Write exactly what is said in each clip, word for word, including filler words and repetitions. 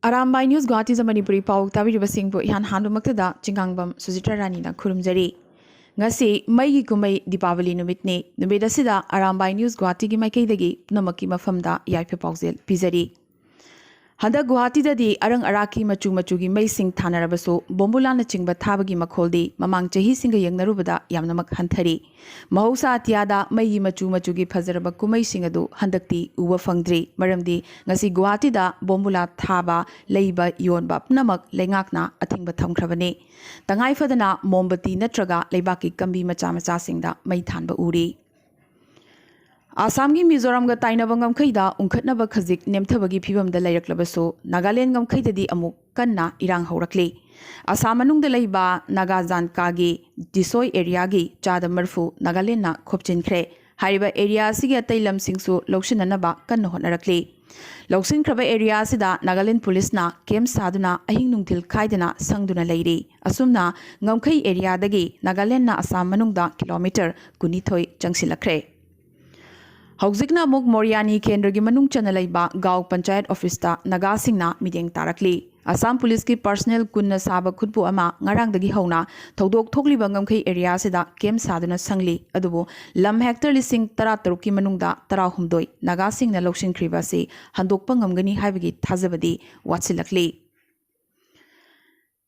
Arambai news ꯒꯨꯋꯥꯍꯥꯇꯤꯗ Manipuri ꯄꯥꯎ ꯇꯥꯕꯤꯔꯤꯕꯁꯤꯡꯕꯨ ꯏꯍꯥꯟ ꯍꯥꯟꯕꯃꯛꯇꯗ ꯆꯤꯡꯉꯥꯡꯕꯝ ꯁꯨꯖꯤꯇ꯭ꯔ ꯔꯥꯅꯤꯅ ꯈꯨꯔꯨꯝꯖꯔꯤ꯫ ꯉꯁꯤ ꯃꯩꯒꯤ ꯀꯨꯝꯍꯩ ꯗꯤꯄꯥꯕꯂꯤ ꯅꯨꯃꯤꯠꯅꯤ꯫ ꯅꯨꯃꯤꯠ ꯑꯁꯤꯗ ꯑꯔꯥꯝꯕꯥꯏ ꯅ꯭ꯌꯨꯁ ꯒꯨꯋꯥꯍꯥꯇꯤꯒꯤ ꯃꯥꯏꯀꯩꯗꯒꯤ ꯄꯨꯝꯅꯃꯛꯀꯤ ꯃꯐꯝꯗ ꯌꯥꯏꯐ ꯄꯥꯎꯖꯦꯜ ꯄꯤꯖꯔꯤ꯫ ꯍꯟꯗꯛ ꯒꯨꯋꯥꯍꯥꯇꯤꯗꯗꯤ ꯑꯔꯪ ꯑꯔꯥꯛꯀꯤ ꯃꯆꯨ ꯃꯆꯨꯒꯤ ꯃꯩꯁꯤꯡ ꯊꯥꯅꯔꯕꯁꯨ, ꯕꯣꯝꯕꯨꯂꯥꯅꯆꯤꯡꯕ ꯊꯥꯕꯒꯤ ꯃꯈꯣꯜꯗꯤ ꯃꯃꯥꯡ ꯆꯍꯤꯁꯤꯡꯒ ꯌꯦꯡꯅꯔꯨꯕꯗ ꯌꯥꯝꯅꯃꯛ ꯍꯟꯊꯔꯤ꯫ ꯃꯍꯧꯁꯥ ꯑꯇꯤꯌꯥꯗ ꯃꯩꯒꯤ ꯃꯆꯨ ꯃꯆꯨꯒꯤ ꯐꯖꯔꯕ ꯀꯨꯝꯍꯩꯁꯤꯡ ꯑꯗꯨ ꯍꯟꯗꯛꯇꯤ ꯎꯕ ꯐꯪꯗ꯭ꯔꯤ꯫ ꯃꯔꯝꯗꯤ ꯉꯁꯤ ꯒꯨꯋꯥꯍꯥꯇꯤꯗ ꯕꯣꯝꯕꯨꯂꯥ ꯊꯥꯕ, ꯂꯩꯕ, ꯌꯣꯟꯕ ꯄꯨꯝꯅꯃꯛ ꯂꯩꯉꯥꯛꯅ ꯑꯊꯤꯡꯕ ꯊꯝꯈ꯭ꯔꯕꯅꯤ꯫ ꯇꯉꯥꯏ ꯐꯗꯅ ꯃꯣꯝꯕꯇꯤ ꯅꯠꯇ꯭ꯔꯒ ꯂꯩꯕꯥꯛꯀꯤ ꯀꯝꯕꯤ ꯃꯆꯥ ꯃꯆꯥꯁꯤꯡꯗ ꯃꯩ ꯊꯥꯟꯕ ꯎꯔꯤ꯫ ꯑꯁꯥꯝꯒꯤ ꯃꯤꯖꯣꯔꯥꯝꯒ ꯇꯥꯏꯅꯕ ꯉꯝꯈꯩꯗ ꯎꯪꯈꯠꯅꯕ ꯈꯖꯤꯛ ꯅꯦꯝꯊꯕꯒꯤ ꯐꯤꯕꯝꯗ ꯂꯩꯔꯛꯂꯕꯁꯨ, ꯅꯥꯒꯥꯂꯦꯟ ꯉꯝꯈꯩꯗꯗꯤ ꯑꯃꯨꯛ ꯀꯟꯅ ꯏꯔꯥꯡ ꯍꯧꯔꯛꯂꯤ꯫ ꯑꯁꯥꯝ ꯃꯅꯨꯡꯗ ꯂꯩꯕ ꯅꯥꯒꯥ ꯖꯥꯟꯀꯥꯒꯤ ꯗꯤꯁꯣꯏ ꯑꯦꯔꯤꯌꯥꯒꯤ ꯆꯥꯗ ꯃꯔꯤꯐꯨ ꯅꯥꯒꯥꯂꯦꯟꯅ ꯈꯣꯞꯆꯤꯟꯈ꯭ꯔꯦ꯫ ꯍꯥꯏꯔꯤꯕ ꯑꯦꯔꯤꯌꯥ ꯑꯁꯤꯒꯤ ꯑꯇꯩ ꯂꯝꯁꯤꯡꯁꯨ ꯂꯧꯁꯤꯟꯅꯅꯕ ꯀꯟꯅ ꯍꯣꯠꯅꯔꯛꯂꯤ꯫ ꯂꯧꯁꯤꯟꯈ꯭ꯔꯕ ꯑꯦꯔꯤꯌꯥ ꯑꯁꯤꯗ ꯅꯥꯒꯥꯂꯦꯟ ꯄꯨꯂꯤꯁꯅ ꯀꯦꯝ ꯁꯥꯗꯨꯅ ꯑꯍꯤꯡ ꯅꯨꯡꯊꯤꯜ ꯈꯥꯏꯗꯅ ꯁꯪꯗꯨꯅ ꯂꯩꯔꯤ꯫ ꯑꯁꯨꯝꯅ ꯉꯝꯈꯩ ꯑꯦꯔꯤꯌꯥꯗꯒꯤ ꯅꯥꯒꯥꯂꯦꯟꯅ ꯑꯁꯥꯝ ꯃꯅꯨꯡꯗ ꯀꯤꯂꯣꯃꯤꯇꯔ ꯀꯨꯟꯅꯤꯊꯣꯏ ꯆꯪꯁꯤꯜꯂꯛꯈ꯭ꯔꯦ꯫ ꯍꯧꯖꯤꯛꯅ ꯑꯃꯨꯛ ꯃꯣꯔꯤꯌꯥꯅꯤ ꯀꯦꯟꯗ꯭ꯔꯒꯤ ꯃꯅꯨꯡ ꯆꯟꯅ ꯂꯩꯕ ꯒꯥꯎ ꯄꯟꯆꯥꯌꯠ ꯑꯣꯐꯤꯁꯇ ꯅꯥꯒꯥꯁꯤꯡꯅ ꯃꯤꯠꯌꯦꯡ ꯇꯥꯔꯛꯂꯤ꯫ ꯑꯁꯥꯝ ꯄꯨꯂꯤꯁꯀꯤ ꯄꯔꯁꯅꯦꯜ ꯀꯨꯟꯅ ꯁꯥꯕ ꯈꯨꯠꯄꯨ ꯑꯃ ꯉꯔꯥꯡꯗꯒꯤ ꯍꯧꯅ ꯊꯧꯗꯣꯛ ꯊꯣꯛꯂꯤꯕ ꯉꯝꯈꯩ ꯑꯦꯔꯤꯌꯥ ꯑꯁꯤꯗ ꯀꯦꯝ ꯁꯥꯗꯨꯅ ꯁꯪꯂꯤ꯫ ꯑꯗꯨꯕꯨ ꯂꯝ ꯍꯦꯛꯇꯔ ꯂꯤꯁꯤꯡ ꯇꯔꯥ ꯇꯔꯨꯛꯀꯤ ꯃꯅꯨꯡꯗ ꯇꯔꯥꯍꯨꯝꯗꯣꯏ ꯅꯥꯒꯥꯁꯤꯡꯅ ꯂꯧꯁꯤꯟꯈ꯭ꯔꯤꯕ ꯑꯁꯤ ꯍꯟꯗꯣꯛꯄ ꯉꯝꯒꯅꯤ ꯍꯥꯏꯕꯒꯤ ꯊꯥꯖꯕꯗꯤ ꯋꯥꯠꯁꯤꯜꯂꯛꯂꯤ꯫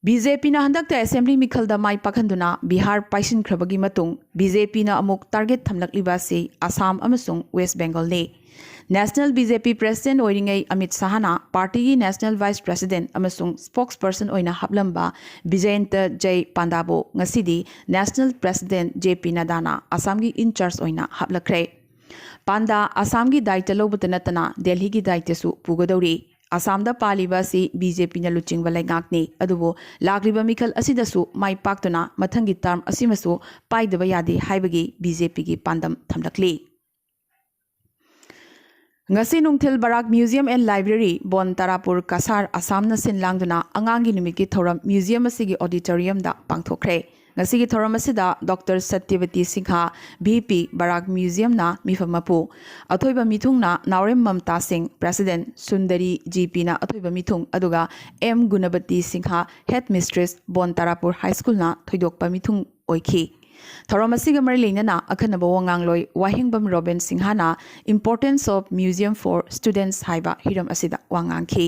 ꯕꯤ ꯖꯦ ꯄꯤꯅ ꯍꯟꯗꯛꯇ ꯑꯦꯁꯦꯝꯕ꯭ꯂꯤ ꯃꯤꯈꯜꯗ ꯃꯥꯏ ꯄꯥꯛꯍꯟꯗꯨꯅ ꯕꯤꯍꯥꯔ ꯄꯥꯏꯁꯤꯟꯈ꯭ꯔꯕꯒꯤ ꯃꯇꯨꯡ, ꯕꯤ ꯖꯦ ꯄꯤꯅ ꯑꯃꯨꯛ ꯇꯥꯔꯒꯦꯠ ꯊꯝꯂꯛꯂꯤꯕ ꯑꯁꯤ ꯑꯁꯥꯝ ꯑꯃꯁꯨꯡ ꯋꯦꯁ ꯕꯦꯡꯒꯜꯅꯤ꯫ ꯅꯦꯁꯅꯦꯜ ꯕꯤ ꯖꯦ ꯄꯤ ꯄ꯭ꯔꯦꯁꯤꯗꯦꯟꯠ ꯑꯣꯏꯔꯤꯉꯩ ꯑꯃꯤꯠ ꯁꯥꯍꯅ ꯄꯥꯔꯇꯤꯒꯤ ꯅꯦꯁꯅꯦꯜ ꯚꯥꯏꯁ ꯄ꯭ꯔꯦꯁꯤꯗꯦꯟꯠ ꯑꯃꯁꯨꯡ ꯁ꯭ꯄꯣꯛꯁ ꯄꯔꯁꯟ ꯑꯣꯏꯅ ꯍꯥꯞꯂꯝꯕ ꯕꯤꯖꯌꯟꯇ ꯖꯩ ꯄꯥꯟꯗꯥꯕꯨ ꯉꯁꯤꯗꯤ ꯅꯦꯁꯅꯦꯜ ꯄ꯭ꯔꯦꯁꯤꯗꯦꯟꯠ ꯖꯦ ꯄꯤ ꯅꯗꯥꯅ ꯑꯁꯥꯝꯒꯤ ꯏꯟꯆꯥꯔꯖ ꯑꯣꯏꯅ ꯍꯥꯞꯂꯛꯈ꯭ꯔꯦ꯫ ꯄꯥꯟꯗꯥ ꯑꯁꯥꯝꯒꯤ ꯗꯥꯏꯇ ꯂꯧꯕꯇ ꯅꯠꯇꯅ ꯗꯦꯜꯍꯤꯒꯤ ꯗꯥꯏꯇꯁꯨ ꯄꯨꯒꯗꯧꯔꯤ꯫ ꯑꯁꯥꯝꯗ ꯄꯥꯜꯂꯤꯕ ꯑꯁꯤ ꯕꯤ ꯖꯦ ꯄꯤꯅ ꯂꯨꯆꯤꯡꯕ ꯂꯩꯉꯥꯛꯅꯤ꯫ ꯑꯗꯨꯕꯨ ꯂꯥꯛꯂꯤꯕ ꯃꯤꯈꯜ ꯑꯁꯤꯗꯁꯨ ꯃꯥꯏ ꯄꯥꯛꯇꯨꯅ ꯃꯊꯪꯒꯤ ꯇꯔꯝ ꯑꯁꯤꯃꯁꯨ ꯄꯥꯏꯗꯕ ꯌꯥꯗꯦ ꯍꯥꯏꯕꯒꯤ ꯕꯤ ꯖꯦ ꯄꯤꯒꯤ ꯄꯥꯟꯗꯝ ꯊꯝꯂꯛꯂꯤ꯫ ꯉꯁꯤ ꯅꯨꯡꯊꯤꯜ ꯕꯔꯥꯛ ꯃ꯭ꯌꯨꯖꯤꯌꯝ ꯑꯦꯟ ꯂꯥꯏꯕ꯭ꯔꯦꯔꯤ, ꯕꯣꯟ ꯇꯥꯔꯥꯄꯨꯔ, ꯀꯁꯥꯔ, ꯑꯁꯥꯝꯅ ꯁꯤꯟ ꯂꯥꯡꯗꯨꯅ ꯑꯉꯥꯡꯒꯤ ꯅꯨꯃꯤꯠꯀꯤ ꯊꯧꯔꯝ ꯃ꯭ꯌꯨꯖꯤꯌꯝ ꯑꯁꯤꯒꯤ ꯑꯣꯗꯤꯇꯣꯔꯤꯌꯝꯗ ꯄꯥꯡꯊꯣꯛꯈ꯭ꯔꯦ꯫ ꯉꯁꯤꯒꯤ ꯊꯧꯔꯝ ꯑꯁꯤꯗ ꯗꯣꯛꯇꯔ ꯁꯇ꯭ꯌꯕꯇꯤ ꯁꯤꯡꯍ, ꯚꯤ ꯄꯤ, ꯕꯔꯥꯛ ꯃ꯭ꯌꯨꯖꯤꯌꯝꯅ ꯃꯤꯐꯝ ꯃꯄꯨ, ꯑꯊꯣꯏꯕ ꯃꯤꯊꯨꯡꯅ ꯅꯥꯎꯔꯦꯝ ꯃꯝꯇꯥ ꯁꯤꯡ, ꯄ꯭ꯔꯦꯁꯤꯗꯦꯟꯠ, ꯁꯨꯟꯗꯔꯤ ꯖꯤ ꯄꯤꯅ ꯑꯊꯣꯏꯕ ꯃꯤꯊꯨꯡ, ꯑꯗꯨꯒ ꯑꯦꯝ ꯒꯨꯅꯕꯇꯤ ꯁꯤꯡꯍ, ꯍꯦꯗ ꯃꯤꯁꯇ꯭ꯔꯦꯁ, ꯕꯣꯟ ꯇꯥꯔꯥꯄꯨꯔ ꯍꯥꯏ ꯁ꯭ꯀꯨꯜꯅ ꯊꯣꯏꯗꯣꯛꯄ ꯃꯤꯊꯨꯡ ꯑꯣꯏꯈꯤ꯫ ꯊꯧꯔꯝ ꯑꯁꯤꯒ ꯃꯔꯤ ꯂꯩꯅꯅ ꯑꯈꯟꯅꯕ ꯋꯥꯉꯥꯡꯂꯣꯏ ꯋꯥꯍꯦꯡꯕꯝ ꯔꯣꯕꯤꯟ ꯁꯤꯡꯍꯅ Importance of Museum for Students ꯍꯥꯏꯕ ꯍꯤꯔꯝ ꯑꯁꯤꯗ ꯋꯥ ꯉꯥꯡꯈꯤ꯫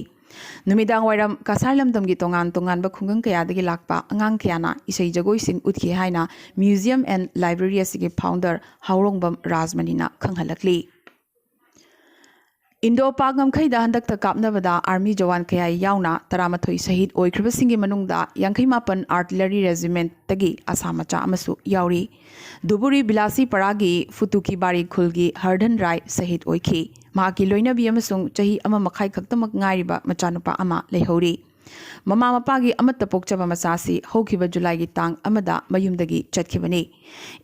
ꯅꯨꯃꯤꯗꯥꯡ ꯋꯥꯏꯔꯝ ꯀꯁꯥꯔ ꯂꯝꯗꯝꯒꯤ ꯇꯣꯉꯥꯟ ꯇꯣꯉꯥꯟꯕ ꯈꯨꯡꯒꯪ ꯀꯌꯥꯗꯒꯤ ꯂꯥꯛꯄ ꯑꯉꯥꯡ ꯀꯌꯥꯅ ꯏꯁꯩ ꯖꯒꯣꯏꯁꯤꯡ ꯎꯠꯈꯤ ꯍꯥꯏꯅ Museum and Library ꯑꯁꯤꯒꯤ founder ꯍꯥꯎꯔꯣꯡꯕꯝ ꯔꯥꯖꯃꯅꯤꯅ ꯈꯪꯍꯜꯂꯛꯂꯤ꯫ ꯏꯟꯗꯣ ꯄꯥꯛ ꯉꯝꯈꯩꯗ ꯍꯟꯗꯛꯇ ꯀꯥꯞꯅꯕꯗ ꯑꯥꯔꯃꯤ ꯖꯋꯥꯟ ꯀꯌꯥ ꯌꯥꯎꯅ ꯇꯔꯥꯃꯥꯊꯣꯏ ꯁꯍꯤꯗ ꯑꯣꯏꯈ꯭ꯔꯤꯕꯁꯤꯡꯒꯤ ꯃꯅꯨꯡꯗ ꯌꯥꯡꯈꯩ ꯃꯥꯄꯟ artillery regimentꯇꯒꯤ ꯑꯁꯥ ꯃꯆꯥ ꯑꯃꯁꯨ ꯌꯥꯎꯔꯤ꯫ ꯙꯨꯕꯨꯔꯤ ꯕꯤꯂꯥꯁꯤ ꯄꯔꯥꯒꯤ ꯐꯨꯇꯨꯀꯤꯕꯥꯔꯤ ꯈꯨꯜꯒꯤ ꯍꯔꯗꯟ ꯔꯥꯏ ꯁꯍꯤꯗ ꯑꯣꯏꯈꯤ꯫ ꯃꯍꯥꯛꯀꯤ ꯂꯣꯏꯅꯕꯤ ꯑꯃꯁꯨꯡ ꯆꯍꯤ ꯑꯃ ꯃꯈꯥꯏ ꯈꯛꯇꯃꯛ ꯉꯥꯏꯔꯤꯕ ꯃꯆꯥꯅꯨꯄꯥ ꯑꯃ ꯂꯩꯍꯧꯔꯤ꯫ ꯃꯃꯥ ꯃꯄꯥꯒꯤ ꯑꯃꯠꯇ ꯄꯣꯛꯆꯕ ꯃꯆꯥꯁꯤ ꯍꯧꯈꯤꯕ ꯖꯨꯂꯥꯏꯒꯤ ꯇꯥꯡ ꯑꯃꯗ ꯃꯌꯨꯝꯗꯒꯤ ꯆꯠꯈꯤꯕꯅꯤ꯫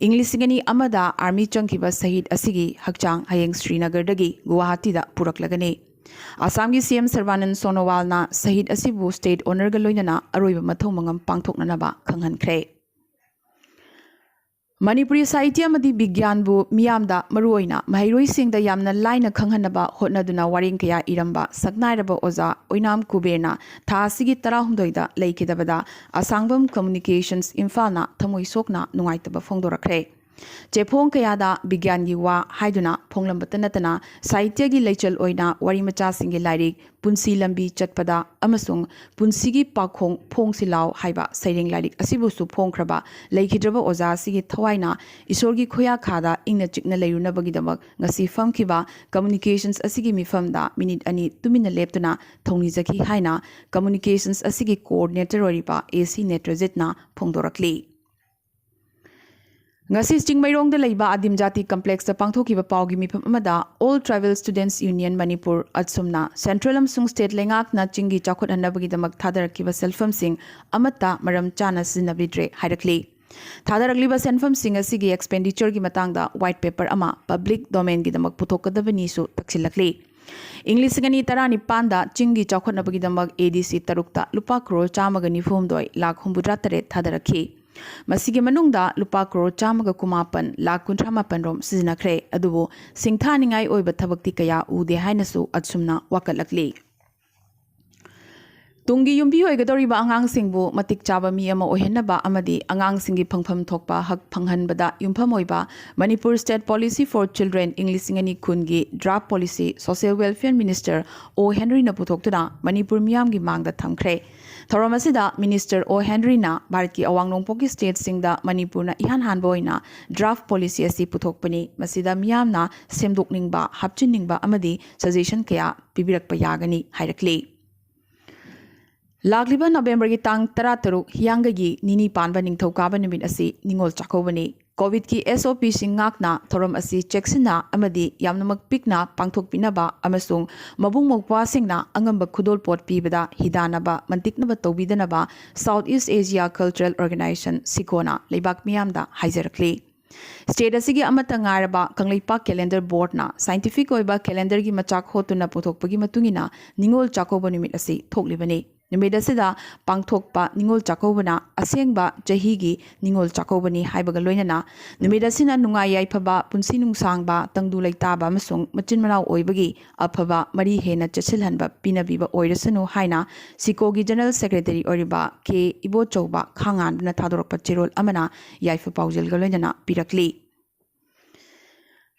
ꯏꯪ ꯂꯤꯁꯤꯡ ꯑꯅꯤ ꯑꯃꯗ ꯑꯥꯔꯃꯤ ꯆꯪꯈꯤꯕ ꯁꯍꯤꯗ ꯑꯁꯤꯒꯤ ꯍꯛꯆꯥꯡ ꯍꯌꯦꯡ ꯁ꯭ꯔꯤꯅꯒꯔꯗꯒꯤ ꯒꯨꯋꯥꯍꯥꯇꯤꯗ ꯄꯨꯔꯛꯂꯒꯅꯤ꯫ ꯑꯁꯥꯝꯒꯤ ꯁꯤ ꯑꯦꯝ ꯁꯔꯕꯥꯅꯟ ꯁꯣꯅꯣꯋꯥꯜꯅ ꯁꯍꯤꯗ ꯑꯁꯤꯕꯨ state honourꯒ ꯂꯣꯏꯅꯅ ꯑꯔꯣꯏꯕ ꯃꯊꯧ ꯃꯉꯝ ꯄꯥꯡꯊꯣꯛꯅꯅꯕ ꯈꯪꯍꯟꯈ꯭ꯔꯦ꯫ ꯃꯅꯤꯄꯨꯔꯤ ꯁꯥꯍꯤꯇ꯭ꯌ ꯑꯃꯗꯤ ꯕꯤꯒ꯭ꯌꯥꯟꯕꯨ ꯃꯤꯌꯥꯝꯗ, ꯃꯔꯨꯑꯣꯏꯅ ꯃꯍꯩꯔꯣꯏꯁꯤꯡꯗ ꯌꯥꯝꯅ ꯂꯥꯏꯅ ꯈꯪꯍꯟꯅꯕ ꯍꯣꯠꯅꯗꯨꯅ ꯋꯥꯔꯦꯡ ꯀꯌꯥ ꯏꯔꯝꯕ ꯁꯛꯅꯥꯏꯔꯕ ꯑꯣꯖꯥ ꯑꯣꯏꯅꯥꯝ ꯀꯨꯕꯦꯔꯅ ꯊꯥ ꯑꯁꯤꯒꯤ ꯇꯔꯥꯍꯨꯝꯗꯣꯏꯗ ꯂꯩꯈꯤꯗꯕꯗ ꯑꯁꯥꯡꯕꯝ Communications ꯏꯝꯐꯥꯜꯅ ꯊꯃꯣꯏ ꯁꯣꯛꯅ ꯅꯨꯡꯉꯥꯏꯇꯕ ꯐꯣꯡꯗꯣꯔꯛꯈ꯭ꯔꯦ꯫ ꯆꯦꯐꯣꯡ ꯀꯌꯥꯗ ꯕꯤꯒ꯭ꯌꯥꯟꯒꯤ ꯋꯥ ꯍꯥꯏꯗꯨꯅ ꯐꯣꯡꯂꯝꯕꯇ ꯅꯠꯇꯅ ꯁꯥꯍꯤꯇ꯭ꯌꯒꯤ ꯂꯩꯆꯜ ꯑꯣꯏꯅ ꯋꯥꯔꯤ ꯃꯆꯥꯁꯤꯡꯒꯤ ꯂꯥꯏꯔꯤꯛ, ꯄꯨꯟꯁꯤ ꯂꯝꯕꯤ ꯆꯠꯄꯗ ꯑꯃꯁꯨꯡ ꯄꯨꯟꯁꯤꯒꯤ ꯄꯥꯈꯣꯡ ꯐꯣꯡꯁꯤ ꯂꯥꯎ ꯍꯥꯏꯕ ꯁꯩꯔꯦꯡ ꯂꯥꯏꯔꯤꯛ ꯑꯁꯤꯕꯨꯁꯨ ꯐꯣꯡꯈ꯭ꯔꯕ ꯂꯩꯈꯤꯗ꯭ꯔꯕ ꯑꯣꯖꯥ ꯑꯁꯤꯒꯤ ꯊꯋꯥꯏꯅ ꯏꯁꯣꯔꯒꯤ ꯈꯨꯌꯥꯈꯥꯗ ꯏꯪꯅ ꯆꯤꯛꯅ ꯂꯩꯔꯨꯅꯕꯒꯤꯗꯃꯛ ꯉꯁꯤ ꯐꯝꯈꯤꯕ Communications ꯑꯁꯤꯒꯤ ꯃꯤꯐꯝꯗ ꯃꯤꯅꯤꯠ ꯑꯅꯤ ꯇꯨꯃꯤꯟꯅ ꯂꯦꯞꯇꯨꯅ ꯊꯧꯅꯤꯖꯈꯤ ꯍꯥꯏꯅ Communications ꯑꯁꯤꯒꯤ coordinator ꯑꯣꯏꯔꯤꯕ ꯑꯦ ꯁꯤ ꯅꯦꯇ꯭ꯔꯖꯤꯠꯅ ꯐꯣꯡꯗꯣꯔꯛꯂꯤ꯫ ꯉꯁꯤ ꯆꯤꯡꯃꯩꯔꯣꯡꯗ ꯂꯩꯕ ꯑꯗꯤꯝ ꯖꯥꯇꯤ complexꯇ ꯄꯥꯡꯊꯣꯛꯈꯤꯕ ꯄꯥꯎꯒꯤ ꯃꯤꯐꯝ ꯑꯃꯗ All Tribal Students Union Manipur, ꯑꯠꯁꯨꯝꯅ central ꯑꯃꯁꯨꯡ state ꯂꯩꯉꯥꯛꯅ ꯆꯤꯡꯒꯤ ꯆꯥꯎꯈꯠꯍꯟꯅꯕꯒꯤꯗꯃꯛ ꯊꯥꯗꯔꯛꯈꯤꯕ ꯁꯦꯜꯐꯝꯁꯤꯡ ꯑꯃꯠꯇ ꯃꯔꯝ ꯆꯥꯅ ꯁꯤꯖꯤꯟꯅꯕꯤꯗ꯭ꯔꯦ ꯍꯥꯏꯔꯛꯂꯤ꯫ ꯊꯥꯗꯔꯛꯂꯤꯕ ꯁꯦꯟꯐꯝꯁꯤꯡ ꯑꯁꯤꯒꯤ expenditure ꯒꯤ ꯃꯇꯥꯡꯗ white paper ꯑꯃ public domain ꯒꯤꯗꯃꯛ ꯄꯨꯊꯣꯛꯀꯗꯕꯅꯤꯁꯨ ꯇꯛꯁꯤꯜꯂꯛꯂꯤ꯫ ꯏꯪ ꯂꯤꯁꯤꯡ ꯑꯅꯤ ꯇꯔꯥꯅꯤꯄꯥꯟꯗ ꯆꯤꯡꯒꯤ ꯆꯥꯎꯈꯠꯅꯕꯒꯤꯗꯃꯛ ꯑꯦ ꯗꯤ ꯁꯤ ꯇꯔꯨꯛꯇ ꯂꯨꯄꯥ ꯀ꯭ꯔꯣꯔ ꯆꯥꯝꯃꯒ ꯅꯤꯐꯨ ꯍꯨꯝꯗꯣꯏ ꯂꯥꯈ ꯍꯨꯝꯐꯨꯇꯔꯥ ꯇꯔꯦꯠ ꯊꯥꯗꯔꯛꯈꯤ꯫ ꯃꯁꯤꯒꯤ ꯃꯅꯨꯡꯗ ꯂꯨꯄꯥ ꯀ꯭ꯔꯣꯔ ꯆꯥꯝꯃꯒ ꯀꯨꯟꯃꯥꯄꯟ ꯂꯥꯈ ꯀꯨꯟꯊ꯭ꯔꯥ ꯃꯥꯄꯟ ꯔꯣꯝ ꯁꯤꯖꯤꯟꯅꯈ꯭ꯔꯦ꯫ ꯑꯗꯨꯕꯨ ꯁꯤꯡꯊꯥꯅꯤꯡꯉꯥꯏ ꯑꯣꯏꯕ ꯊꯕꯛꯇꯤ ꯀꯌꯥ ꯎꯗꯦ ꯍꯥꯏꯅꯁꯨ ꯑꯁꯨꯝꯅ ꯋꯥꯀꯠꯂꯛꯂꯤ꯫ ꯇꯨꯡꯒꯤ ꯌꯨꯝꯕꯤ ꯑꯣꯏꯒꯗꯧꯔꯤꯕ ꯑꯉꯥꯡꯁꯤꯡꯕꯨ ꯃꯇꯤꯛ ꯆꯥꯕ ꯃꯤ ꯑꯃ ꯑꯣꯏꯍꯟꯅꯕ ꯑꯃꯗꯤ ꯑꯉꯥꯡꯁꯤꯡꯒꯤ ꯐꯪꯐꯝ ꯊꯣꯛꯄ ꯍꯛ ꯐꯪꯍꯟꯕꯗ ꯌꯨꯝꯐꯝ ꯑꯣꯏꯕ Manipur State Policy for Children ꯏꯪ ꯂꯤꯁꯤꯡ ꯑꯅꯤ ꯀꯨꯟꯒꯤ draft policy Social Welfare Minister ꯑꯣ ꯍꯦꯟꯔꯤꯅ ꯄꯨꯊꯣꯛꯇꯨꯅ ꯃꯅꯤꯄꯨꯔ ꯃꯤꯌꯥꯝꯒꯤ ꯃꯥꯡꯗ ꯊꯝꯈ꯭ꯔꯦ꯫ ꯊꯧꯔꯝ ꯑꯁꯤꯗ Minister ꯑꯣ ꯍꯦꯟꯔꯤꯅ ꯚꯥꯔꯠꯀꯤ ꯑꯋꯥꯡ ꯅꯣꯡꯄꯣꯛꯀꯤ stateꯁꯤꯡꯗ ꯃꯅꯤꯄꯨꯔꯅ ꯏꯍꯥꯟ ꯍꯥꯟꯕ ꯑꯣꯏꯅ draft policy ꯑꯁꯤ ꯄꯨꯊꯣꯛꯄꯅꯤ꯫ ꯃꯁꯤꯗ ꯃꯤꯌꯥꯝꯅ ꯁꯦꯝꯗꯣꯛꯅꯤꯡꯕ, ꯍꯥꯞꯆꯤꯟꯅꯤꯡꯕ ꯑꯃꯗꯤ suggestion ꯀꯌꯥ ꯄꯤꯕꯤꯔꯛꯄ ꯌꯥꯒꯅꯤ ꯍꯥꯏꯔꯛꯂꯤ꯫ ꯂꯥꯛꯂꯤꯕ ꯅꯕꯦꯝꯕꯔꯒꯤ ꯇꯥꯡ ꯇꯔꯥꯇꯔꯨꯛ, ꯍꯤꯌꯥꯡꯒꯩꯒꯤ ꯅꯤꯅꯤ ꯄꯥꯟꯕ ꯅꯤꯡꯊꯧꯀꯥꯕ ꯅꯨꯃꯤꯠ ꯑꯁꯤ ꯅꯤꯉꯣꯜ ꯆꯥꯛꯀꯧꯕꯅꯤ꯫ ꯀꯣꯚꯤꯗꯀꯤ SOPꯁꯤꯡ ꯉꯥꯛꯅ ꯊꯧꯔꯝ ꯑꯁꯤ ꯆꯦꯛꯁꯤꯟꯅ ꯑꯃꯗꯤ ꯌꯥꯝꯅꯃꯛ ꯄꯤꯛꯅ ꯄꯥꯡꯊꯣꯛꯄꯤꯅꯕ ꯑꯃꯁꯨꯡ ꯃꯕꯨꯡ ꯃꯧꯄ꯭ꯋꯥꯁꯤꯡꯅ ꯑꯉꯝꯕ ꯈꯨꯗꯣꯜꯄꯣꯠ ꯄꯤꯕꯗ ꯍꯤꯗꯥꯟꯅꯕ, ꯃꯟꯇꯤꯛꯅꯕ ꯇꯧꯕꯤꯗꯅꯕ South East Asia Cultural Organization, ꯁꯤꯀꯣꯅ ꯂꯩꯕꯥꯛ ꯃꯤꯌꯥꯝꯗ ꯍꯥꯏꯖꯔꯛꯂꯤ꯫ State ꯑꯁꯤꯒꯤ ꯑꯃꯠꯇ ꯉꯥꯏꯔꯕ ꯀꯪꯂꯩꯄꯥꯛ Calendar Boardꯅ scientific ꯑꯣꯏꯕ calendarꯒꯤ ꯃꯆꯥꯛ ꯍꯣꯠꯇꯨꯅ ꯄꯨꯊꯣꯛꯄꯒꯤ ꯃꯇꯨꯡ ꯏꯟꯅ ꯅꯤꯉꯣꯜ ꯆꯥꯛꯀꯧꯕ ꯅꯨꯃꯤꯠ ꯑꯁꯤ ꯊꯣꯛꯂꯤꯕꯅꯤ꯫ ꯅꯨꯃꯤꯠ ꯑꯁꯤꯗ ꯄꯥꯡꯊꯣꯛꯄ ꯅꯤꯉꯣꯜ ꯆꯥꯛꯀꯧꯕꯅ ꯑꯁꯦꯡꯕ ꯆꯍꯤꯒꯤ ꯅꯤꯉꯣꯜ ꯆꯥꯛꯀꯧꯕꯅꯤ ꯍꯥꯏꯕꯒ ꯂꯣꯏꯅꯅ ꯅꯨꯃꯤꯠ ꯑꯁꯤꯅ ꯅꯨꯡꯉꯥꯏ ꯌꯥꯏꯐꯕ, ꯄꯨꯟꯁꯤ ꯅꯨꯡꯁꯥꯡꯕ, ꯇꯪꯗꯨ ꯂꯩꯇꯥꯕ ꯑꯃꯁꯨꯡ ꯃꯆꯤꯟ ꯃꯅꯥꯎ ꯑꯣꯏꯕꯒꯤ ꯑꯐꯕ ꯃꯔꯤ ꯍꯦꯟꯅ ꯆꯦꯠꯁꯤꯜꯍꯟꯕ ꯄꯤꯅꯕꯤꯕ ꯑꯣꯏꯔꯁꯅꯨ ꯍꯥꯏꯅ ꯁꯤꯀꯣꯒꯤ General Secretary ꯑꯣꯏꯔꯤꯕ ꯀꯦ ꯏꯕꯣꯆꯧꯕ ꯈꯥꯉꯥꯟꯕꯅ ꯊꯥꯗꯣꯔꯛꯄ ꯆꯦꯔꯣꯜ ꯑꯃꯅ ꯌꯥꯏꯐ ꯄꯥꯎꯖꯦꯜꯒ ꯂꯣꯏꯅꯅ ꯄꯤꯔꯛꯂꯤ꯫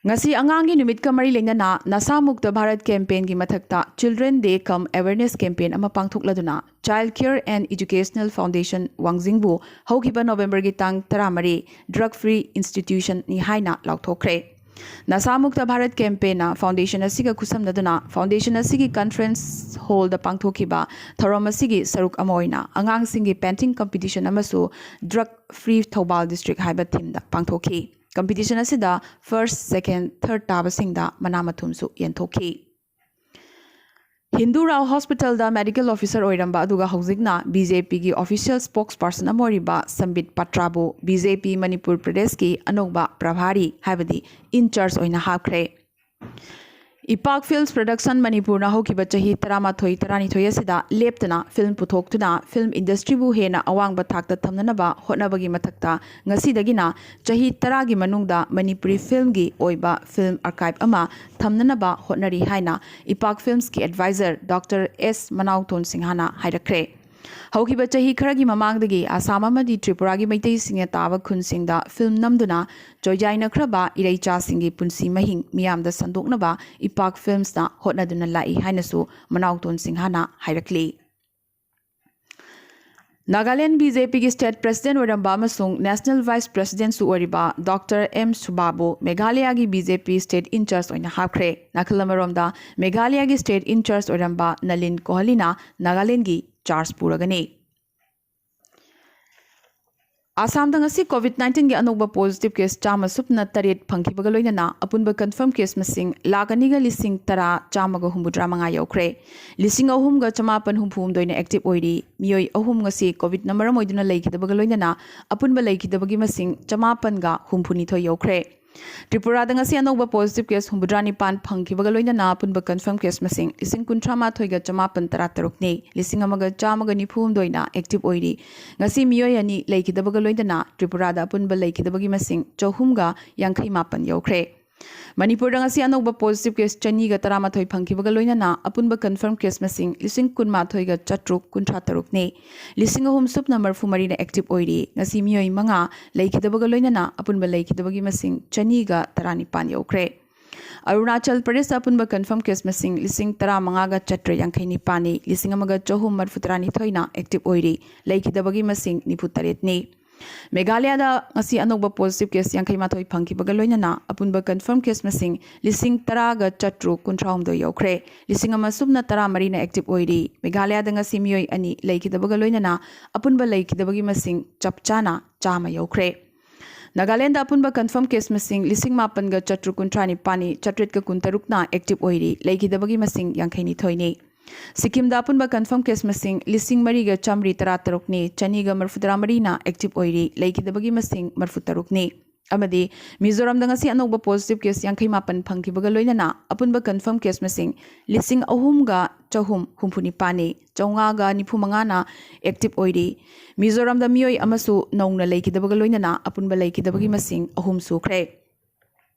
ꯉꯁꯤ ꯑꯉꯥꯡꯒꯤ ꯅꯨꯃꯤꯠꯀ ꯃꯔꯤ ꯂꯩꯅꯅ ꯅꯁꯥ ꯃꯨꯛꯇ ꯚꯥꯔꯠ campaignꯒꯤ ꯃꯊꯛꯇ Children Day cum Awareness Campaign ꯑꯃ ꯄꯥꯡꯊꯣꯛꯂꯗꯨꯅ Child Care and Educational Foundation ꯋꯥꯡꯖꯤꯡꯕꯨ ꯍꯧꯈꯤꯕ ꯅꯕꯦꯝꯕꯔꯒꯤ ꯇꯥꯡ ꯇꯔꯥꯃꯔꯤ drug free institutionꯅꯤ ꯍꯥꯏꯅ ꯂꯥꯎꯊꯣꯛꯈ꯭ꯔꯦ꯫ ꯅꯁꯥ ꯃꯨꯛꯇ ꯚꯥꯔꯠ campaignꯅ foundation ꯑꯁꯤꯒ ꯈꯨꯠꯁꯝꯅꯗꯨꯅ foundation ꯑꯁꯤꯒꯤ conference hallꯗ ꯄꯥꯡꯊꯣꯛꯈꯤꯕ ꯊꯧꯔꯝ ꯑꯁꯤꯒꯤ ꯁꯔꯨꯛ ꯑꯃ ꯑꯣꯏꯅ ꯑꯉꯥꯡꯁꯤꯡꯒꯤ painting competition ꯑꯃꯁꯨ Drug Free Thoubal District ꯍꯥꯏꯕ themeꯗ ꯄꯥꯡꯊꯣꯛꯈꯤ꯫ Competition ꯑꯁꯤꯗ first, second, third ꯇꯥꯕꯁꯤꯡꯗ ꯃꯅꯥ ꯃꯊꯨꯝꯁꯨ ꯌꯦꯟꯊꯣꯛꯈꯤ꯫ ꯍꯤꯟꯗꯨ ꯔꯥꯎ ꯍꯣꯁꯄꯤꯇꯥꯜꯗ medical officer ꯑꯣꯏꯔꯝꯕ ꯑꯗꯨꯒ ꯍꯧꯖꯤꯛꯅ BJPꯒꯤ official spokesperson ꯑꯃ ꯑꯣꯏꯔꯤꯕ ꯁꯝꯕꯤꯠ ꯄꯥꯇ꯭ꯔꯥꯕꯨ BJP ꯃꯅꯤꯄꯨꯔ ꯄ꯭ꯔꯗꯦꯁꯀꯤ ꯑꯅꯧꯕ ꯄ꯭ꯔꯚꯥꯔꯤ ꯍꯥꯏꯕꯗꯤ in charge ꯑꯣꯏꯅ ꯍꯥꯞꯈ꯭ꯔꯦ꯫ ꯏꯄꯥꯛ ꯐꯤꯜꯝꯁ ꯄ꯭ꯔꯗꯛꯁꯟ ꯃꯅꯤꯄꯨꯔꯅ ꯍꯧꯈꯤꯕ ꯆꯍꯤ ꯇꯔꯥꯃꯥꯊꯣꯏ ꯇꯔꯥꯅꯤꯊꯣꯏ ꯑꯁꯤꯗ ꯂꯦꯞꯇꯅ ꯐꯤꯜꯝ ꯄꯨꯊꯣꯛꯇꯨꯅ ꯐꯤꯜꯝ ꯏꯟꯗꯁꯇ꯭ꯔꯤꯕꯨ ꯍꯦꯟꯅ ꯑꯋꯥꯡꯕ ꯊꯥꯛꯇ ꯊꯝꯅꯅꯕ ꯍꯣꯠꯅꯕꯒꯤ ꯃꯊꯛꯇ, ꯉꯁꯤꯗꯒꯤꯅ ꯆꯍꯤ ꯇꯔꯥꯒꯤ ꯃꯅꯨꯡꯗ ꯃꯅꯤꯄꯨꯔꯤ ꯐꯤꯜꯝꯒꯤ ꯑꯣꯏꯕ ꯐꯤꯜꯝ ꯑꯥꯔꯀꯥꯏꯚ ꯑꯃ ꯊꯝꯅꯅꯕ ꯍꯣꯠꯅꯔꯤ ꯍꯥꯏꯅ ꯏꯄꯥꯛ ꯐꯤꯜꯝꯁꯀꯤ ꯑꯦꯗꯚꯥꯏꯖꯔ ꯗꯣꯛꯇꯔ ꯑꯦꯁ ꯃꯅꯥꯎꯇꯣꯟ ꯁꯤꯡꯍꯅ ꯍꯥꯏꯔꯛꯈ꯭ꯔꯦ꯫ ꯍꯧꯈꯤꯕ ꯆꯍꯤ ꯈꯔꯒꯤ ꯃꯃꯥꯡꯗꯒꯤ ꯑꯁꯥꯝ ꯑꯃꯗꯤ ꯇ꯭ꯔꯤꯄꯨꯔꯥꯒꯤ ꯃꯩꯇꯩꯁꯤꯡꯅ ꯇꯥꯕ ꯈꯨꯟꯁꯤꯡꯗ ꯐꯤꯜꯝ ꯅꯝꯗꯨꯅ ꯆꯣꯏꯖꯥꯏꯅꯈ꯭ꯔꯕ ꯏꯔꯩꯆꯥꯁꯤꯡꯒꯤ ꯄꯨꯟꯁꯤ ꯃꯍꯤꯡ ꯃꯤꯌꯥꯝꯗ ꯁꯟꯗꯣꯛꯅꯕ ꯏꯄꯥꯛ ꯐꯤꯜꯝꯁꯅ ꯍꯣꯠꯅꯗꯨꯅ ꯂꯥꯛꯏ ꯍꯥꯏꯅꯁꯨ ꯃꯅꯥꯎꯇꯣꯟ ꯁꯤꯡꯍꯅ ꯍꯥꯏꯔꯛꯂꯤ꯫ ꯅꯥꯒꯥꯂꯦꯟ ꯕꯤ ꯖꯦ ꯄꯤꯒꯤ ꯁ꯭ꯇꯦꯠ ꯄ꯭ꯔꯦꯁꯤꯗꯦꯟꯠ ꯑꯣꯏꯔꯝꯕ ꯑꯃꯁꯨꯡ ꯅꯦꯁꯅꯦꯜ ꯚꯥꯏꯁ ꯄ꯭ꯔꯦꯁꯤꯗꯦꯟꯠꯁꯨ ꯑꯣꯏꯔꯤꯕ ꯗꯣꯛꯇꯔ ꯑꯦꯝ ꯁꯨꯕꯥꯕꯨ ꯃꯦꯘꯥꯂꯌꯥꯒꯤ ꯕꯤ ꯖꯦ ꯄꯤ ꯁ꯭ꯇꯦꯠ ꯏꯟꯆꯥꯔꯖ ꯑꯣꯏꯅ ꯍꯥꯞꯈ꯭ꯔꯦ꯫ ꯅꯥꯀꯜ ꯑꯃꯔꯣꯝꯗ, ꯃꯦꯘꯥꯂꯌꯥꯒꯤ ꯁ꯭ꯇꯦꯠ ꯏꯟꯆꯥꯔꯖ ꯑꯣꯏꯔꯝꯕ ꯅꯂꯤꯟ ꯀꯣꯍꯂꯤꯅ ꯅꯥꯒꯥꯂꯦꯟꯒꯤ ꯆꯥꯔꯖ ꯄꯨꯔꯒꯅꯤ꯫ ꯑꯁꯥꯝꯗ ꯉꯁꯤ ꯀꯣꯚꯤꯗ ꯅꯥꯏꯟꯇꯤꯟꯒꯤ ꯑꯅꯧꯕ ꯄꯣꯖꯤꯇꯤꯚ ꯀꯦꯁ ꯆꯥꯝꯃ ꯁꯨꯞꯅ ꯇꯔꯦꯠ ꯐꯪꯈꯤꯕꯒ ꯂꯣꯏꯅꯅ ꯑꯄꯨꯟꯕ ꯀꯟꯐꯔꯝ ꯀꯦꯁ ꯃꯁꯤꯡ ꯂꯥꯈ ꯑꯅꯤꯒ ꯂꯤꯁꯤꯡ ꯇꯔꯥ ꯆꯥꯝꯃꯒ ꯍꯨꯝꯐꯨꯇꯔꯥ ꯃꯉꯥ ꯌꯧꯈ꯭ꯔꯦ꯫ ꯂꯤꯁꯤꯡ ꯑꯍꯨꯝꯒ ꯆꯃꯥꯄꯟ ꯍꯨꯝꯐꯨꯍꯨꯝꯗꯣꯏꯅ ꯑꯦꯛꯇꯤꯚ ꯑꯣꯏꯔꯤ꯫ ꯃꯤꯑꯣꯏ ꯑꯍꯨꯝ ꯉꯁꯤ ꯀꯣꯚꯤꯗꯅ ꯃꯔꯝ ꯑꯣꯏꯗꯨꯅ ꯂꯩꯈꯤꯗꯕꯒ ꯂꯣꯏꯅꯅ ꯑꯄꯨꯟꯕ ꯂꯩꯈꯤꯗꯕꯒꯤ ꯃꯁꯤꯡ ꯆꯃꯥꯄꯟꯒ ꯍꯨꯝꯐꯨꯅꯤꯊꯣꯏ ꯌꯧꯈ꯭ꯔꯦ꯫ ꯇ꯭ꯔꯤꯄꯨꯔꯥꯗ ꯉꯁꯤ ꯑꯅꯧꯕ ꯄꯣꯖꯤꯇꯤꯚ ꯀꯦꯁ ꯍꯨꯝꯐꯨꯇꯔꯥ ꯅꯤꯄꯥꯟ ꯐꯪꯈꯤꯕꯒ ꯂꯣꯏꯅꯅ ꯑꯄꯨꯟꯕ ꯀꯟꯐꯔꯝ ꯀꯦꯁ ꯃꯁꯤꯡ ꯂꯤꯁꯤꯡ ꯀꯨꯟꯊ꯭ꯔꯥ ꯃꯥꯊꯣꯏꯒ ꯆꯃꯥꯄꯟ ꯇꯔꯥ ꯇꯔꯨꯛꯅꯤ꯫ ꯂꯤꯁꯤꯡ ꯑꯃꯒ ꯆꯥꯝꯃꯒ ꯅꯤꯐꯨ ꯍꯨꯝꯗꯣꯏꯅ ꯑꯦꯛꯇꯤꯚ ꯑꯣꯏꯔꯤ꯫ ꯉꯁꯤ ꯃꯤꯑꯣꯏ ꯑꯅꯤ ꯂꯩꯈꯤꯗꯕꯒ ꯂꯣꯏꯅꯅ ꯇ꯭ꯔꯤꯄꯨꯔꯥꯗ ꯑꯄꯨꯟꯕ ꯂꯩꯈꯤꯗꯕꯒꯤ ꯃꯁꯤꯡ ꯆꯍꯨꯝꯒ ꯌꯥꯡꯈꯩ ꯃꯥꯄꯟ ꯌꯧꯈ꯭ꯔꯦ꯫ ꯃꯅꯤꯄꯨꯔꯗ ꯉꯁꯤ ꯑꯅꯧꯕ ꯄꯣꯖꯤꯇꯤꯚ ꯀꯦꯁ ꯆꯅꯤꯒ ꯇꯔꯥꯃꯥꯊꯣꯏ ꯐꯪꯈꯤꯕꯒ ꯂꯣꯏꯅꯅ ꯑꯄꯨꯟꯕ ꯀꯟꯐꯔꯝ ꯀꯦꯁ ꯃꯁꯤꯡ ꯂꯤꯁꯤꯡ ꯀꯨꯟꯃꯥꯊꯣꯏꯒ ꯆꯥꯇ꯭ꯔꯨꯛ ꯀꯨꯟꯊ꯭ꯔꯥ ꯇꯔꯨꯛꯅꯤ꯫ ꯂꯤꯁꯤꯡ ꯑꯍꯨꯝ ꯁꯨꯞꯅ ꯃꯔꯤꯐꯨ ꯃꯔꯤꯅ ꯑꯦꯛꯇꯤꯚ ꯑꯣꯏꯔꯤ꯫ ꯉꯁꯤ ꯃꯤꯑꯣꯏ ꯃꯉꯥ ꯂꯩꯈꯤꯗꯕꯒ ꯂꯣꯏꯅꯅ ꯑꯄꯨꯟꯕ ꯂꯩꯈꯤꯗꯕꯒꯤ ꯃꯁꯤꯡ ꯆꯅꯤꯒ ꯇꯔꯥꯅꯤꯄꯥꯟ ꯌꯧꯈ꯭ꯔꯦ꯫ ꯑꯔꯨꯅꯥꯆꯜ ꯄ꯭ꯔꯗꯦꯁꯇ ꯑꯄꯨꯟꯕ ꯀꯟꯐꯔꯝ ꯀꯦꯁ ꯃꯁꯤꯡ ꯂꯤꯁꯤꯡ ꯇꯔꯥꯃꯉꯥꯒ ꯆꯥꯇ꯭ꯔꯦꯠ ꯌꯥꯡꯈꯩ ꯅꯤꯄꯥꯟꯅꯤ꯫ ꯂꯤꯁꯤꯡ ꯑꯃꯒ ꯆꯍꯨꯝ ꯃꯔꯤꯐꯨ ꯇꯔꯥꯅꯤꯊꯣꯏꯅ ꯑꯦꯛꯇꯤꯚ ꯑꯣꯏꯔꯤ꯫ ꯂꯩꯈꯤꯗꯕꯒꯤ ꯃꯁꯤꯡ ꯅꯤꯐꯨ ꯇꯔꯦꯠꯅꯤ꯫ ꯃꯦꯘꯥꯂꯌꯥꯗ ꯉꯁꯤ ꯑꯅꯧꯕ ꯄꯣꯖꯤꯇꯤꯚ ꯀꯦꯁ ꯌꯥꯡꯈꯩ ꯃꯥꯊꯣꯏ ꯐꯪꯈꯤꯕꯒ ꯂꯣꯏꯅꯅ ꯑꯄꯨꯟꯕ ꯀꯟꯐꯔꯝ ꯀꯦꯁ ꯃꯁꯤꯡ ꯂꯤꯁꯤꯡ ꯇꯔꯥꯒ ꯆꯥꯇ꯭ꯔꯨꯛ ꯀꯨꯟꯊ꯭ꯔꯥ ꯍꯨꯝꯗꯣꯏ ꯌꯧꯈ꯭ꯔꯦ꯫ ꯂꯤꯁꯤꯡ ꯑꯃ ꯁꯨꯞꯅ ꯇꯔꯥ ꯃꯔꯤꯅ ꯑꯦꯛꯇꯤꯚ ꯑꯣꯏꯔꯤ꯫ ꯃꯦꯘꯥꯂꯌꯥꯗ ꯉꯁꯤ ꯃꯤꯑꯣꯏ ꯑꯅꯤ ꯂꯩꯈꯤꯗꯕꯒ ꯂꯣꯏꯅꯅ ꯑꯄꯨꯟꯕ ꯂꯩꯈꯤꯗꯕꯒꯤ ꯃꯁꯤꯡ ꯆꯞ ꯆꯥꯅ ꯆꯥꯝꯃ ꯌꯧꯈ꯭ꯔꯦ꯫ ꯅꯥꯒꯥꯂꯦꯟꯗ ꯑꯄꯨꯟꯕ ꯀꯟꯐꯔꯝ ꯀꯦꯁ ꯃꯁꯤꯡ ꯂꯤꯁꯤꯡ ꯃꯥꯄꯟꯒ ꯆꯥꯇ꯭ꯔꯨꯛ ꯀꯨꯟꯊ꯭ꯔꯥ ꯅꯤꯄꯥꯟꯅꯤ, ꯆꯥꯇ꯭ꯔꯦꯠꯀ ꯀꯨꯟꯇꯔꯨꯛꯅ ꯑꯦꯛꯇꯤꯚ ꯑꯣꯏꯔꯤ꯫ ꯂꯩꯈꯤꯗꯕꯒꯤ ꯃꯁꯤꯡ ꯌꯥꯡꯈꯩ ꯅꯤꯊꯣꯏꯅꯤ꯫ ꯁꯤꯛꯀꯤꯝꯗ ꯑꯄꯨꯟꯕ ꯀꯟꯐꯔꯝ ꯀꯦꯁ ꯃꯁꯤꯡ ꯂꯤꯁꯤꯡ ꯃꯔꯤꯒ ꯆꯥꯝꯃꯔꯤ ꯇꯔꯥ ꯇꯔꯨꯛꯅꯤ, ꯆꯅꯤꯒ ꯃꯔꯤꯐꯨ ꯇꯔꯥ ꯃꯔꯤꯅ ꯑꯦꯛꯇꯤꯚ ꯑꯣꯏꯔꯤ꯫ ꯂꯩꯈꯤꯗꯕꯒꯤ ꯃꯁꯤꯡ ꯃꯔꯤꯐꯨ ꯇꯔꯨꯛꯅꯤ꯫ ꯑꯃꯗꯤ ꯃꯤꯖꯣꯔꯥꯝꯗ ꯉꯁꯤ ꯑꯅꯧꯕ positive case ꯌꯥꯡꯈꯩ ꯃꯥꯄꯟ ꯐꯪꯈꯤꯕꯒ ꯂꯣꯏꯅꯅ ꯑꯄꯨꯟꯕ confirm case ꯃꯁꯤꯡ ꯂꯤꯁꯤꯡ ꯑꯍꯨꯝꯒ ꯆꯍꯨꯝ ꯍꯨꯝꯐꯨ ꯅꯤꯄꯥꯟꯅꯤ, ꯆꯥꯝꯃꯉꯥꯒ ꯅꯤꯐꯨ ꯃꯉꯥꯅ active ꯑꯣꯏꯔꯤ꯫ ꯃꯤꯖꯣꯔꯥꯝꯗ ꯃꯤꯑꯣꯏ ꯑꯃꯁꯨ ꯅꯧꯅ ꯂꯩꯈꯤꯗꯕꯒ ꯂꯣꯏꯅꯅ ꯑꯄꯨꯟꯕ ꯂꯩꯈꯤꯗꯕꯒꯤ ꯃꯁꯤꯡ ꯑꯍꯨꯝ ꯁꯨꯈ꯭ꯔꯦ꯫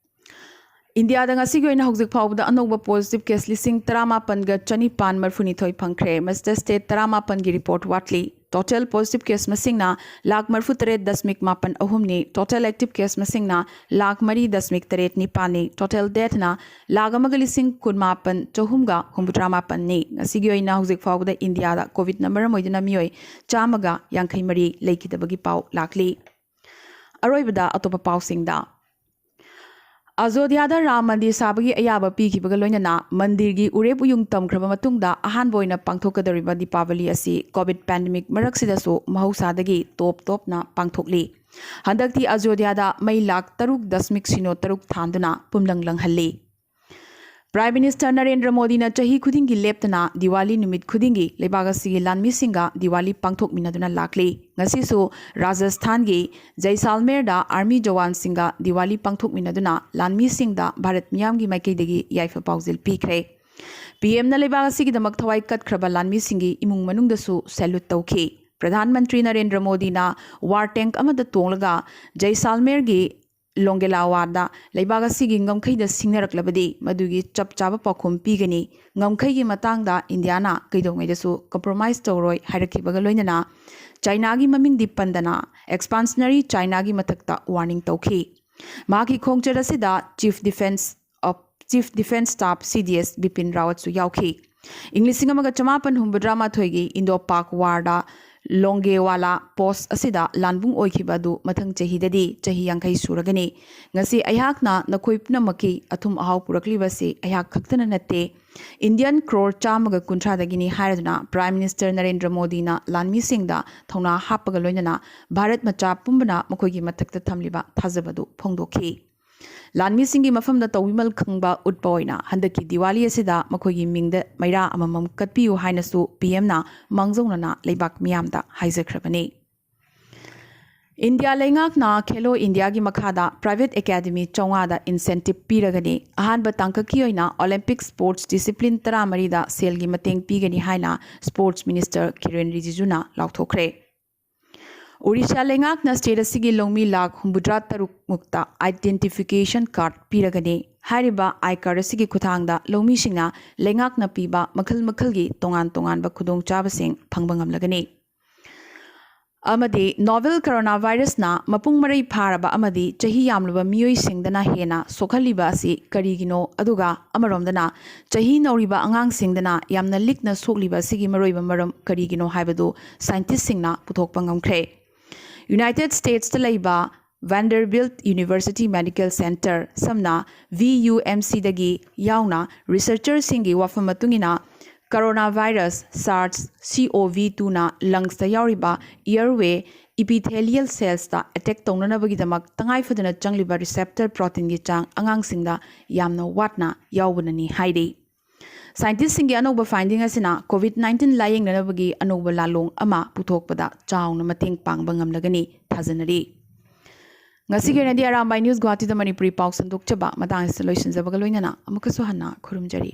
ꯏꯟꯗꯤꯌꯥꯗ ꯉꯁꯤꯒꯤ ꯑꯣꯏꯅ ꯍꯧꯖꯤꯛ ꯐꯥꯎꯕꯗ ꯑꯅꯧꯕ positive case ꯂꯤꯁꯤꯡ ꯇꯔꯥꯃꯥꯄꯟꯒ ꯆꯅꯤꯄꯥꯟ ꯃꯔꯤꯐꯨꯅꯤꯊꯣꯏ ꯐꯪꯈ꯭ꯔꯦ꯫ ꯃꯁꯤꯗ state ꯇꯔꯥꯃꯥꯄꯟꯒꯤ report ꯋꯥꯠꯂꯤ꯫ Total positive case ꯃꯁꯤꯡꯅ ꯂꯥꯈ ꯃꯔꯤꯐꯨꯇꯔꯦꯠ ꯗꯁꯃꯤꯛ ꯃꯥꯄꯟ ꯑꯍꯨꯝꯅꯤ꯫ Total active case ꯃꯁꯤꯡꯅ ꯂꯥꯈ ꯃꯔꯤ ꯗꯁꯃꯤꯛ ꯇꯔꯦꯠ ꯅꯤꯄꯥꯟꯅꯤ꯫ Total deathꯅ ꯂꯥꯈ ꯑꯃꯒ ꯂꯤꯁꯤꯡ ꯀꯨꯟꯃꯥꯄꯟ ꯆꯍꯨꯝꯒ ꯍꯨꯝꯐꯨꯇꯔꯥ ꯃꯥꯄꯟꯅꯤ꯫ ꯉꯁꯤꯒꯤ ꯑꯣꯏꯅ ꯍꯧꯖꯤꯛ ꯐꯥꯎꯕꯗ ꯏꯟꯗꯤꯌꯥꯗ COVIDꯅ ꯃꯔꯝ ꯑꯣꯏꯗꯨꯅ ꯃꯤꯑꯣꯏ ꯆꯥꯝꯃꯒ ꯌꯥꯡꯈꯩ ꯃꯔꯤ ꯂꯩꯈꯤꯗꯕꯒꯤ ꯄꯥꯎ ꯂꯥꯛꯂꯤ꯫ ꯑꯔꯣꯏꯕꯗ ꯑꯇꯣꯞꯄ ꯄꯥꯎꯁꯤꯡꯗ꯫ ꯑꯖꯣꯙ꯭ꯌꯥꯗ ꯔꯥꯝ ꯃꯟꯗꯤꯔ ꯁꯥꯕꯒꯤ ꯑꯌꯥꯕ ꯄꯤꯈꯤꯕꯒ ꯂꯣꯏꯅꯅ ꯃꯟꯗꯤꯔꯒꯤ ꯎꯔꯦꯞ ꯎꯌꯨꯡ ꯇꯝꯈ꯭ꯔꯕ ꯃꯇꯨꯡꯗ ꯑꯍꯥꯟꯕ ꯑꯣꯏꯅ ꯄꯥꯡꯊꯣꯛꯀꯗꯧꯔꯤꯕ ꯗꯤꯄꯥꯕꯂꯤ ꯑꯁꯤ COVID pandemic ꯃꯔꯛꯁꯤꯗꯁꯨ ꯃꯍꯧꯁꯥꯗꯒꯤ ꯇꯣꯞ ꯇꯣꯞꯅ ꯄꯥꯡꯊꯣꯛꯂꯤ꯫ ꯍꯟꯗꯛꯇꯤ ꯑꯖꯣꯙ꯭ꯌꯥꯗ ꯃꯩ ꯂꯥꯈ ꯇꯔꯨꯛ ꯗꯁꯃꯤꯛ ꯁꯤꯅꯣ ꯇꯔꯨꯛ ꯊꯥꯟꯗꯨꯅ ꯄꯨꯝꯂꯪ ꯂꯪꯍꯜꯂꯤ꯫ Prime Minister ꯅꯔꯦꯟꯗ꯭ꯔ ꯃꯣꯗꯤꯅ ꯆꯍꯤ ꯈꯨꯗꯤꯡꯒꯤ ꯂꯦꯞꯇꯅ ꯗꯤꯋꯥꯂꯤ ꯅꯨꯃꯤꯠ ꯈꯨꯗꯤꯡꯒꯤ ꯂꯩꯕꯥꯛ ꯑꯁꯤꯒꯤ ꯂꯥꯟꯃꯤꯁꯤꯡꯒ ꯗꯤꯋꯥꯂꯤ ꯄꯥꯡꯊꯣꯛꯃꯤꯟꯅꯗꯨꯅ ꯂꯥꯛꯂꯤ꯫ ꯉꯁꯤꯁꯨ ꯔꯥꯖꯁꯊꯥꯟꯒꯤ ꯖꯩꯁꯥꯜꯃꯦꯔꯗ army ꯖꯋꯥꯟꯁꯤꯡꯒ ꯗꯤꯋꯥꯂꯤ ꯄꯥꯡꯊꯣꯛꯃꯤꯟꯅꯗꯨꯅ ꯂꯥꯟꯃꯤꯁꯤꯡꯗ ꯚꯥꯔꯠ ꯃꯤꯌꯥꯝꯒꯤ ꯃꯥꯏꯀꯩꯗꯒꯤ ꯌꯥꯏꯐ ꯄꯥꯎꯖꯦꯜ ꯄꯤꯈ꯭ꯔꯦ꯫ PMꯅ ꯂꯩꯕꯥꯛ ꯑꯁꯤꯒꯤꯗꯃꯛ ꯊꯋꯥꯏ ꯀꯠꯈ꯭ꯔꯕ ꯂꯥꯟꯃꯤꯁꯤꯡꯒꯤ ꯏꯃꯨꯡ ꯃꯅꯨꯡꯗꯁꯨ salute ꯇꯧꯈꯤ꯫ ꯄ꯭ꯔꯙꯥꯟ ꯃꯟꯇ꯭ꯔꯤ ꯅꯔꯦꯟꯗ꯭ꯔ ꯃꯣꯗꯤꯅ war tank ꯑꯃꯗ ꯇꯣꯡꯂꯒ ꯖꯩꯁꯥꯜꯃꯦꯔꯒꯤ ꯂꯣꯡꯒꯦꯂꯥꯋꯥꯗ ꯂꯩꯕꯥꯛ ꯑꯁꯤꯒꯤ ꯉꯝꯈꯩꯗ ꯁꯤꯡꯅꯔꯛꯂꯕꯗꯤ ꯃꯗꯨꯒꯤ ꯆꯞ ꯆꯥꯕ ꯄꯥꯎꯈꯨꯝ ꯄꯤꯒꯅꯤ꯫ ꯉꯝꯈꯩꯒꯤ ꯃꯇꯥꯡꯗ ꯏꯟꯗꯤꯌꯥꯅ ꯀꯩꯗꯧꯉꯩꯗꯁꯨ compromise ꯇꯧꯔꯣꯏ ꯍꯥꯏꯔꯛꯈꯤꯕꯒ ꯂꯣꯏꯅꯅ ꯆꯥꯏꯅꯥꯒꯤ ꯃꯃꯤꯡꯗꯤ ꯄꯟꯗꯅ expansionary ꯆꯥꯏꯅꯥꯒꯤ ꯃꯊꯛꯇ warning ꯇꯧꯈꯤ꯫ ꯃꯍꯥꯛꯀꯤ ꯈꯣꯡꯆꯠ ꯑꯁꯤꯗ Chief Defense of Chief Defense Staff, CDS, Bipin ꯔꯥꯋꯠꯁꯨ ꯌꯥꯎꯈꯤ꯫ ꯏꯪ ꯂꯤꯁꯤꯡ ꯑꯃꯒ ꯆꯃꯥꯄꯟ ꯍꯨꯝꯐꯨꯇꯔꯥ ꯃꯥꯊꯣꯏꯒꯤ Indo-Pak warꯗ ꯂꯣꯡꯒꯦꯋꯥꯂꯥ post ꯑꯁꯤꯗ ꯂꯥꯟꯕꯨꯡ ꯑꯣꯏꯈꯤꯕ ꯑꯗꯨ ꯃꯊꯪ ꯆꯍꯤꯗꯗꯤ ꯆꯍꯤ ꯌꯥꯡꯈꯩ ꯁꯨꯔꯒꯅꯤ꯫ ꯉꯁꯤ ꯑꯩꯍꯥꯛꯅ ꯅꯈꯣꯏ ꯄꯨꯝꯅꯃꯛꯀꯤ ꯑꯊꯨꯝ ꯑꯍꯥꯎ ꯄꯨꯔꯛꯂꯤꯕ ꯑꯁꯤ ꯑꯩꯍꯥꯛ ꯈꯛꯇꯅ ꯅꯠꯇꯦ, Indian crore ꯆꯥꯝꯃꯒ ꯀꯨꯟꯊ꯭ꯔꯥꯗꯒꯤꯅꯤ ꯍꯥꯏꯔꯗꯨꯅ Prime Minister ꯅꯔꯦꯟꯗ꯭ꯔ ꯃꯣꯗꯤꯅ ꯂꯥꯟꯃꯤꯁꯤꯡꯗ ꯊꯧꯅꯥ ꯍꯥꯞꯄꯒ ꯂꯣꯏꯅꯅ ꯚꯥꯔꯠ ꯃꯆꯥ ꯄꯨꯝꯕꯅ ꯃꯈꯣꯏꯒꯤ ꯃꯊꯛꯇ ꯊꯝꯂꯤꯕ ꯊꯥꯖꯕꯗꯨ ꯐꯣꯡꯗꯣꯛꯈꯤ꯫ ꯂꯥꯟꯃꯤꯁꯤꯡꯒꯤ ꯃꯐꯝꯗ ꯇꯧꯕꯤꯃꯜ ꯈꯪꯕ ꯎꯠꯄ ꯑꯣꯏꯅ ꯍꯟꯗꯛꯀꯤ ꯗꯤꯋꯥꯂꯤ ꯑꯁꯤꯗ ꯃꯈꯣꯏꯒꯤ ꯃꯤꯡꯗ ꯃꯩꯔꯥ ꯑꯃꯃꯝ ꯀꯠꯄꯤꯌꯨ ꯍꯥꯏꯅꯁꯨ PMꯅ ꯃꯥꯡꯖꯧꯅꯅ ꯂꯩꯕꯥꯛ ꯃꯤꯌꯥꯝꯗ ꯍꯥꯏꯖꯈ꯭ꯔꯕꯅꯤ꯫ ꯏꯟꯗꯤꯌꯥ ꯂꯩꯉꯥꯛꯅ ꯈꯦꯂꯣ ꯏꯟꯗꯤꯌꯥꯒꯤ ꯃꯈꯥꯗ ꯄ꯭ꯔꯥꯏꯚꯦꯠ ꯑꯦꯀꯥꯗꯃꯤ ꯆꯥꯝꯃꯉꯥꯗ ꯏꯟꯁꯦꯟꯇꯤꯞ ꯄꯤꯔꯒꯅꯤ꯫ ꯑꯍꯥꯟꯕ ꯇꯥꯡꯀꯛꯀꯤ ꯑꯣꯏꯅ ꯑꯣꯂꯤꯝꯄꯤꯛ ꯁ꯭ꯄꯣꯔꯠꯁ ꯗꯤꯁꯤꯄ꯭ꯂꯤꯟ ꯇꯔꯥꯃꯔꯤꯗ ꯁꯦꯜꯒꯤ ꯃꯇꯦꯡ ꯄꯤꯒꯅꯤ ꯍꯥꯏꯅ ꯁ꯭ꯄꯣꯔꯠꯁ ꯃꯤꯅꯤꯁꯇꯔ ꯀꯤꯔꯦꯟ ꯔꯤꯖꯤꯖꯨꯅ ꯂꯥꯎꯊꯣꯛꯈ꯭ꯔꯦ꯫ ꯑꯣꯔꯤꯁꯥ ꯂꯩꯉꯥꯛꯅ ꯁ꯭ꯇꯦꯠ ꯑꯁꯤꯒꯤ ꯂꯧꯃꯤ ꯂꯥꯈ ꯍꯨꯝꯐꯨꯇꯔꯥ ꯇꯔꯨꯛ ꯃꯨꯛꯇ ꯑꯥꯏꯗꯦꯟꯇꯤꯐꯤꯀꯦꯁꯟ ꯀꯥꯔꯗ ꯄꯤꯔꯒꯅꯤ꯫ ꯍꯥꯏꯔꯤꯕ ꯑꯥꯏ ꯀꯥꯔꯗ ꯑꯁꯤꯒꯤ ꯈꯨꯠꯊꯥꯡꯗ ꯂꯧꯃꯤꯁꯤꯡꯅ ꯂꯩꯉꯥꯛꯅ ꯄꯤꯕ ꯃꯈꯜ ꯃꯈꯜꯒꯤ ꯇꯣꯉꯥꯟ ꯇꯣꯉꯥꯟꯕ ꯈꯨꯗꯣꯡꯆꯥꯕꯁꯤꯡ ꯐꯪꯕ ꯉꯝꯂꯒꯅꯤ꯫ ꯑꯃꯗꯤ ꯅꯣꯚꯦꯜ ꯀꯣꯔꯣꯅꯥ ꯚꯥꯏꯔꯁꯅ ꯃꯄꯨꯡ ꯃꯔꯩ ꯐꯥꯔꯕ ꯑꯃꯗꯤ ꯆꯍꯤ ꯌꯥꯝꯂꯕ ꯃꯤꯑꯣꯏꯁꯤꯡꯗꯅ ꯍꯦꯟꯅ ꯁꯣꯛꯍꯜꯂꯤꯕ ꯑꯁꯤ ꯀꯔꯤꯒꯤꯅꯣ? ꯑꯗꯨꯒ ꯑꯃꯔꯣꯝꯗꯅ ꯆꯍꯤ ꯅꯧꯔꯤꯕ ꯑꯉꯥꯡꯁꯤꯡꯗꯅ ꯌꯥꯝꯅ ꯂꯤꯛꯅ ꯁꯣꯛꯂꯤꯕ ꯑꯁꯤꯒꯤ ꯃꯔꯨꯑꯣꯏꯕ ꯃꯔꯝ ꯀꯔꯤꯒꯤꯅꯣ ꯍꯥꯏꯕꯗꯨ ꯁꯥꯏꯟꯇꯤꯁꯁꯤꯡꯅ ꯄꯨꯊꯣꯛꯄ ꯉꯝꯈ꯭ꯔꯦ꯫ ꯌꯨꯅꯥꯏꯇꯦꯗ ꯁ꯭ꯇꯦꯠꯁꯇ ꯂꯩꯕ ꯚꯦꯟꯗꯔꯕꯤꯜꯠ ꯌꯨꯅꯤꯚꯔꯁꯤꯇꯤ ꯃꯦꯗꯤꯀꯦꯜ ꯁꯦꯟꯇꯔ, ꯁꯝꯅ ꯚꯤ ꯌꯨ ꯑꯦꯝ ꯁꯤꯗꯒꯤ ꯌꯥꯎꯅ ꯔꯤꯁꯔꯆꯔꯁꯤꯡꯒꯤ ꯋꯥꯐꯝ ꯃꯇꯨꯡ ꯏꯟꯅ, ꯀꯣꯔꯣꯅꯥ ꯚꯥꯏꯔꯁ ꯁꯥꯔꯁ ꯁꯤ ꯑꯣ ꯚꯤ ꯇꯨꯅ ꯂꯪꯁꯇ ꯌꯥꯎꯔꯤꯕ ꯏꯌꯔꯋꯦ ꯏꯄꯤꯊꯦꯂꯤꯌꯦꯜ ꯁꯦꯜꯁꯇ ꯑꯦꯇꯦꯛ ꯇꯧꯅꯅꯕꯒꯤꯗꯃꯛ ꯇꯉꯥꯏ ꯐꯗꯅ ꯆꯪꯂꯤꯕ ꯔꯤꯁꯦꯞꯇꯔ ꯄ꯭ꯔꯣꯇꯤꯟꯒꯤ ꯆꯥꯡ ꯑꯉꯥꯡꯁꯤꯡꯗ ꯌꯥꯝꯅ ꯋꯥꯠꯅ ꯌꯥꯎꯕꯅꯅꯤ ꯍꯥꯏꯔꯤ꯫ ꯁꯥꯏꯟꯇꯤꯁꯁꯤꯡꯒꯤ ꯑꯅꯧꯕ ꯐꯥꯏꯟꯗꯤꯡ ꯑꯁꯤꯅ ꯀꯣꯚꯤꯗ ꯅꯥꯏꯟꯇꯤꯟ ꯂꯥꯌꯦꯡꯅꯅꯕꯒꯤ ꯑꯅꯧꯕ ꯂꯥꯂꯣꯡ ꯑꯃ ꯄꯨꯊꯣꯛꯄꯗ ꯆꯥꯎꯅ ꯃꯇꯦꯡ ꯄꯥꯡꯕ ꯉꯝꯂꯒꯅꯤ ꯊꯥꯖꯅꯔꯤ꯫ ꯉꯁꯤꯒꯤ ꯑꯣꯏꯅꯗꯤ ꯑꯔꯥꯝꯕꯥꯏ ꯅ꯭ꯌꯨꯁ ꯒꯨꯋꯥꯍꯥꯇꯤꯗ ꯃꯅꯤꯄꯨꯔꯤ ꯄꯥꯎ ꯁꯟꯗꯣꯛꯆꯕ ꯃꯇꯥꯡ ꯑꯁꯤꯗ ꯂꯣꯏꯁꯤꯟꯖꯕꯒ ꯂꯣꯏꯅꯅ ꯑꯃꯨꯛꯀꯁꯨ ꯍꯟꯅ ꯈꯨꯔꯨꯝꯖꯔꯤ꯫